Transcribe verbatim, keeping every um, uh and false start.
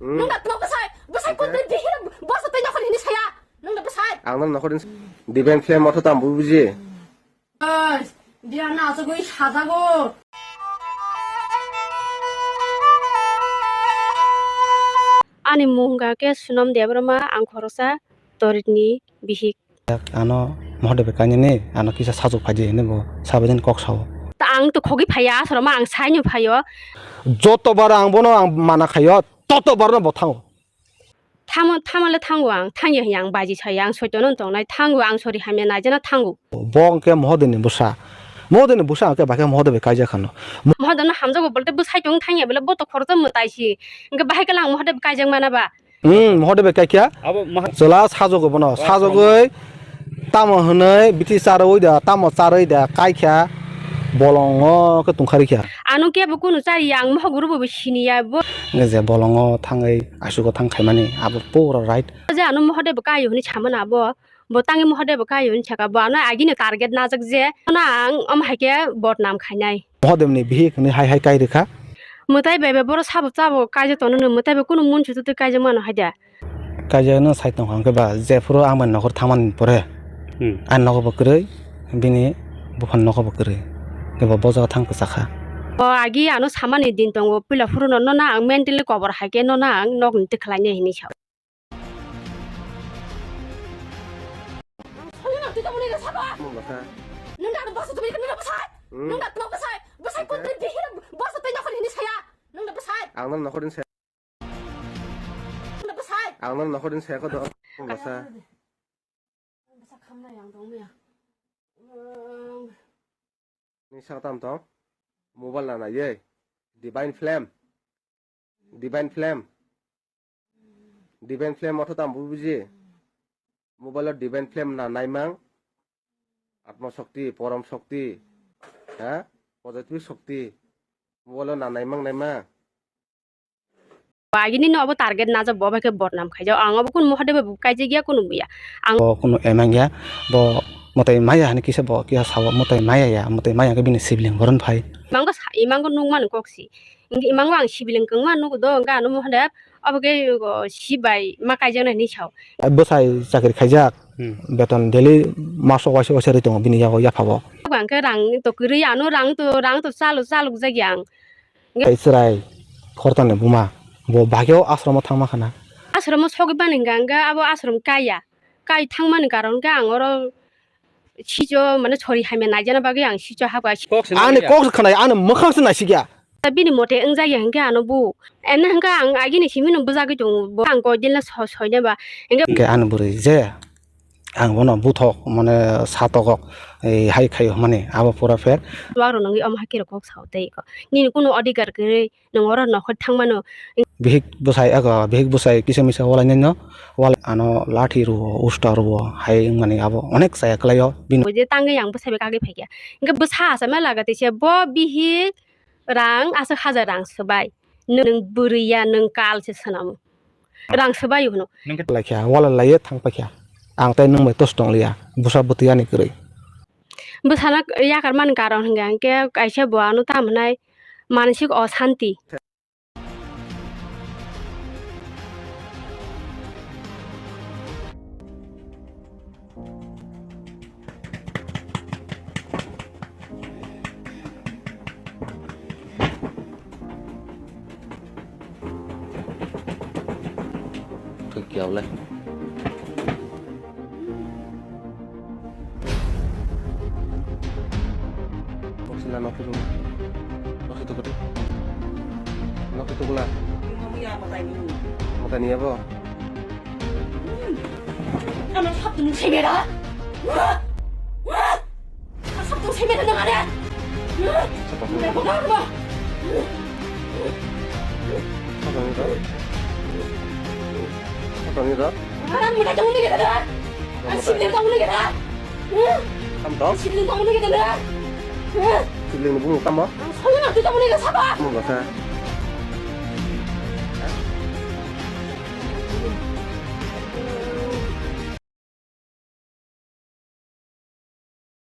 Nwng da tma bwsai, bwsai kon tei bihira bwsa tei nokhor hini saya. Nwng da bwsai. Ang no nokhor hini. Diben film otho tam buji. Oi, dia na asugwi sajago. Ani mung hwnkha khe Sunam Debbarma, ang khoroksa Toritni bihik. Ano Mahadev bai kainani, ano kisa sajwk phaidi hinwi bo sabajani kok sao. Ta ang to khogwi phaiya, aswrama ang saino phaio. Joto bar ang bono ang mana khaio, toto barno bo thango. Thamo, thamale thango ang, thangya hiya ang baji saya, ang soitono tongnai, thango ang sori hamya naijana thango. Bo hwnkhe Mahadev ni bwsa. Mahadev ni bwsa hwnkhe bai khe Mahadev bai kaijak khano. Mahadev no hamjago bolte bwsai tong thangya bole bo to khoroksa mwtai si. Hwnkhe bahai khe lang Mahadev kaijak mana ba. Hmm, Mahadev bai kaikha. Abo maha- Chwla sajogo bono. Oh, sajogoi tamo hwnwi bithi charwi da, tamo charwi da, kaikha bolongo khe tongkha rikha. Ano kebo kunu chari ya, ang mohok guru bo siniya bo. Hwnkhe je bolongo thangwi asugo thang khaimani abo pura right. Je ano Mahadev kaio hwnwi samani abo. Bo tangwi Mahadev kaio hwnwi saka bo ano agini target najak je. Ano ang omo hai khe bodnam khainai. Mahadev ni bihik hwnwi hai hai kai rikha. Mwtai bai bai boro sabo chabo kaijak tongo no, mwtai bai kunu mun chutu twi kaijak mano hai da. Kaijak no sai tongkha hwnkhe ba, jephuru ang bai nokhor thangmani pore, hmm, ani nogo bo kwrwi, bini buphani nogo bo kwrwi, kebo bo jaga thang kwchakha. O agi ano samani din tongo, puila phuru no, nono ang mentally kobor hai khe nono ang nokni twi khlainai hinwi sa. Ang sole na twi tamoni ka saba. Mung basa. Nung da basa tumi ka nung basa. Hmm. Nung da tuma basa. Basa kon twi bihira basa twi nokhor hini saya. Nung da basa. Ang nang nokhor hini saya. Nung da basa. Ang nang nokhor hini saya ko do. Mung basa. Basa khamna yang dong ya. Ni saktam tong. Mobile na na ye. Divine Flame. Divine Flame. Divine Flame otho tam buji. Mobile o Divine Flame na naimang. Atma Shakti, Param Shakti. Ha? Positive Shakti. Mobile o na naimang naimang. Agini no abo target najak bo bai khe bodnam khaijak. Ang abo kun Mahadev bai kaijak ya kunu ya. Ang bo kunu emang ya. Bo mwtai maya hani kisa bo kisa sao mwtai maya ya. Mwtai maya khe bini sibling boron phai. Imango sa-, imango nukmani kok si. Hingke imango ang sibiling kwngma nugo do, hingke ano Mahadev, obo khe, o, si bai ma kaijaknai hinwi sao. Bwsai chakri khaijak, hmm, beton daily maso waisa waisa rwi tongo bini yago yaphabo. Ang khe rang to kwrwi, ano rang to, rang to chalok, chalok jagya ang. Tei chwrai khortani buma, bo bagyo asromo thangma khana. Asromo sogwi bani hingka, hingke abo asrom kaya, kai thangmani karon khe ang oro sicho, mane, sori hamya naijana bagwi ang sicho hapha. Kok se ani nai kok se khwnai, ani mwkhang se naisikya. Bini mote wngjakya hinkhe ano bu. Eno hinkhe ang agini simino bwjagwi tongo. Bo ang koidinla so-, soineba. Hinkhe hinkhe ani bwrwi je ang bono buthok mane satokok, ei hai khai hwnmani abo pura pher. Chuwak rok nungwi omo hai khe rok kok sao tei ko. Nini kunu odhikar kwrwi nwng oro nokhor thangmano. Bihik bwsai ego, bihik bwsai kisa misa walai nai no. Walai ano lathi rwo, usta rwo hai wngmani abo onek chaya kwlaio. Bini bo je tangwi ang bwsai bai kagwi phaikha. Hinkhe bwsa asa mela gati se bo bihik rang aswk hajar rang swbai. Nwng bwrwi ya, nwng kal se swnamo. Rang swbai hwno. Laikha, wala laiye thang paikha. Ang tai nwng bai tos tong liya. Bwsa bwtwi ani kwrwi. Bwsano yakar mani karon hwnkha hwnkhe kaisa bo ano tamo hwnai mansik osanti. Thwi kiao le. Boksila nokhi tuku. Nokhi tuku de. Nokhi tuku la. Mata ni abo. Ano sab tung sebe da. Sab tung sebe da nang ada. Sab tung sebe da. Sab tung sebe da. Sab tung sebe da. Ang sibling tamo nai khe da. Ang sibling tamo nai khe da. Tamo tong? Sibling tamo nai khe da. Sibling ni bumung tamo? Ang solo na twi tamo nai khe saba. Tamo bwsa?